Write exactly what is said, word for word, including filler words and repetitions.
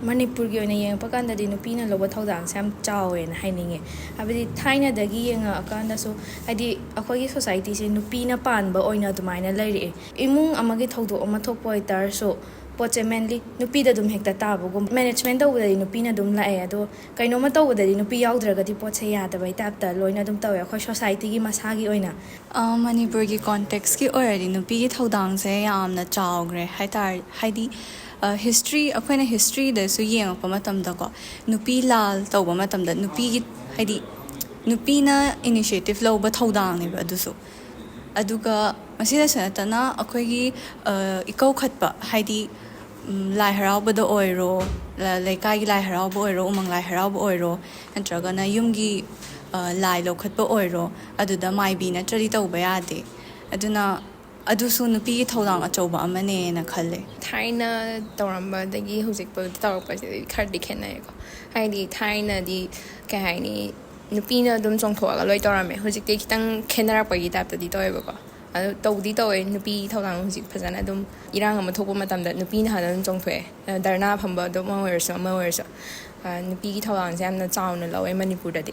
ꯃꯅꯤꯄꯨꯔꯒꯤ ꯑꯣꯏꯅ ꯌꯦꯡꯉꯛꯄ ꯀꯥꯟꯗꯗꯤ ꯅꯨꯄꯤꯅ ꯂꯧꯕ ꯊꯧꯗꯥꯡꯁꯦ ꯌꯥꯝ ꯆꯥꯎꯋꯦꯅ ꯍꯥꯏꯅꯤꯡꯉꯦ꯫ ꯍꯥꯏꯕꯗꯤ ꯊꯥꯏꯅꯗꯒꯤ ꯌꯦꯡꯉꯛꯑꯀꯥꯟꯗꯁꯨ, ꯍꯥꯏꯗꯤ ꯑꯩꯈꯣꯏꯒꯤ ꯁꯣꯁꯥꯏꯇꯤꯁꯦ ꯅꯨꯄꯤꯅ ꯄꯥꯟꯕ ꯑꯣꯏꯅ ꯑꯗꯨꯃꯥꯏꯅ ꯂꯩꯔꯛꯑꯦ꯫ ꯏꯃꯨꯡ ꯑꯃꯒꯤ ꯊꯧꯗꯣꯛ ꯑꯃ ꯊꯣꯛꯄ ꯑꯣꯏꯇꯥꯔꯁꯨ ꯄꯣꯠꯁꯦ ꯃꯦꯟꯂꯤ ꯅꯨꯄꯤꯗ ꯑꯗꯨꯝ ꯍꯦꯛꯇ ꯇꯥꯕꯒꯨꯝ, ꯃꯦꯅꯦꯖꯃꯦꯟ ꯇꯧꯕꯗꯗꯤ ꯅꯨꯄꯤꯅ ꯑꯗꯨꯝ ꯂꯥꯛꯑꯦ꯫ ꯑꯗꯣ ꯀꯩꯅꯣꯝꯃ ꯇꯧꯕꯗꯗꯤ ꯅꯨꯄꯤ ꯌꯥꯎꯗ꯭ꯔꯒꯗꯤ ꯄꯣꯠꯁꯦ ꯌꯥꯗꯕꯩ ꯇꯥꯏꯞꯇ ꯂꯣꯏꯅ ꯑꯗꯨꯝ ꯇꯧꯋꯦ ꯑꯩꯈꯣꯏ ꯁꯣꯁꯥꯏꯇꯤꯒꯤ ꯃꯁꯥꯒꯤ ꯑꯣꯏꯅ꯫ ꯑ, ꯃꯅꯤꯄꯨꯔꯒꯤ ꯀꯣꯟꯇꯦꯛꯁꯀꯤ ꯑꯣꯏꯔꯗꯤ ꯅꯨꯄꯤꯒꯤ ꯊꯧꯗꯥꯡꯁꯦ ꯌꯥꯝꯅ ꯆꯥꯎꯈ꯭ꯔꯦ ꯍꯥꯏꯇꯥꯔꯦ꯫ ꯍꯥꯏꯗꯤ, ꯑ, ꯍꯤꯁꯇ꯭ꯔꯤ, ꯑꯩꯈꯣꯏꯅ ꯍꯤꯁꯇ꯭ꯔꯤꯗꯁꯨ ꯌꯦꯡꯉꯛꯄ ꯃꯇꯝꯗꯀꯣ, ꯅꯨꯄꯤ ꯂꯥꯜ ꯇꯧꯕ ꯃꯇꯝꯗ ꯅꯨꯄꯤꯒꯤ, ꯍꯥꯏꯗꯤ, ꯅꯨꯄꯤꯅ ꯏꯅꯤꯁꯤꯌꯦꯇꯤꯞ ꯂꯧꯕ ꯊꯧꯗꯥꯡꯅꯦꯕ ꯑꯗꯨꯁꯨ꯫ ꯑꯗꯨꯒ ꯃꯁꯤꯗꯁꯨ ꯅꯠꯇꯅ ꯑꯩꯈꯣꯏꯒꯤ, ꯑ, ꯏꯀꯧꯈꯠꯄ, ꯍꯥꯏꯗꯤ, ꯎꯝ, ꯂꯥꯏ ꯍꯔꯥꯎꯕꯗ ꯑꯣꯏꯔꯣ, ꯂ-, ꯂꯩꯀꯥꯏꯒꯤ ꯂꯥꯏ ꯍꯔꯥꯎꯕ ꯑꯣꯏꯔꯣ, ꯎꯃꯪ ꯂꯥꯏ ꯍꯔꯥꯎꯕ ꯑꯣꯏꯔꯣ, ꯅꯠꯇ꯭ꯔꯒꯅ ꯌꯨꯝꯒꯤ, ꯑ, ꯂꯥꯏ ꯂꯧꯈꯠꯄ ꯑꯣꯏꯔꯣ, ꯑꯗꯨꯗ ꯃꯥꯏꯕꯤ ꯅꯠꯇ꯭ꯔꯗꯤ ꯇꯧꯕ ꯌꯥꯗꯦ꯫ ꯑꯗꯨꯅ ꯑꯗꯨꯁꯨ ꯅꯨꯄꯤꯒꯤ ꯊꯧꯗꯥꯡ ꯑꯆꯧꯕ ꯑꯃꯅꯦꯅ ꯈꯜꯂꯦ꯫ ꯊꯥꯏꯅ ꯇꯧꯔꯝꯕꯗꯒꯤ ꯍꯧꯖꯤꯛꯐꯥꯎꯗ ꯇꯧꯔꯛꯄꯁꯤꯗꯤ ꯈꯔꯗꯤ ꯈꯦꯠꯅꯩꯀꯣ꯫ ꯍꯥꯏꯗꯤ ꯊꯥꯏꯅꯗꯤ, ꯀꯩ ꯍꯥꯏꯅꯤ, ꯅꯨꯄꯤꯅ ꯑꯗꯨꯝ ꯆꯣꯡꯊꯣꯛꯑꯒ ꯂꯣꯏ ꯇꯧꯔꯝꯃꯦ꯫ ꯍꯧꯖꯤꯛꯇꯤ ꯈꯤꯇꯪ ꯈꯦꯠꯅꯔꯛꯄꯒꯤ ꯇꯥꯏꯞꯇꯗꯤ ꯇꯧꯋꯦꯕꯀꯣ꯫ ꯑꯗꯨ ꯇꯧꯗꯤ ꯇꯧꯋꯦ, ꯅꯨꯄꯤ ꯊꯧꯗꯥꯡ ꯍꯧꯖꯤꯛ ꯐꯖꯅ ꯑꯗꯨꯝ, ꯏꯔꯥꯡ ꯑꯃ ꯊꯣꯛꯄ ꯃꯇꯝꯗ ꯅꯨꯄꯤꯅ ꯍꯥꯟꯅ ꯑꯗꯨꯝ ꯆꯣꯡꯊꯣꯛꯑꯦ꯫ ꯙꯔꯅꯥ ꯐꯝꯕ ꯑꯗꯨꯝ ꯑꯣꯏꯔꯁꯨ, ꯑꯃ ꯑꯣꯏꯔꯁꯨ, ꯑ, ꯅꯨꯄꯤꯒꯤ ꯊꯧꯗꯥꯡꯁꯦ ꯌꯥꯝꯅ ꯆꯥꯎꯅ ꯂꯧꯋꯦ ꯃꯅꯤꯄꯨꯔꯗꯗꯤ꯫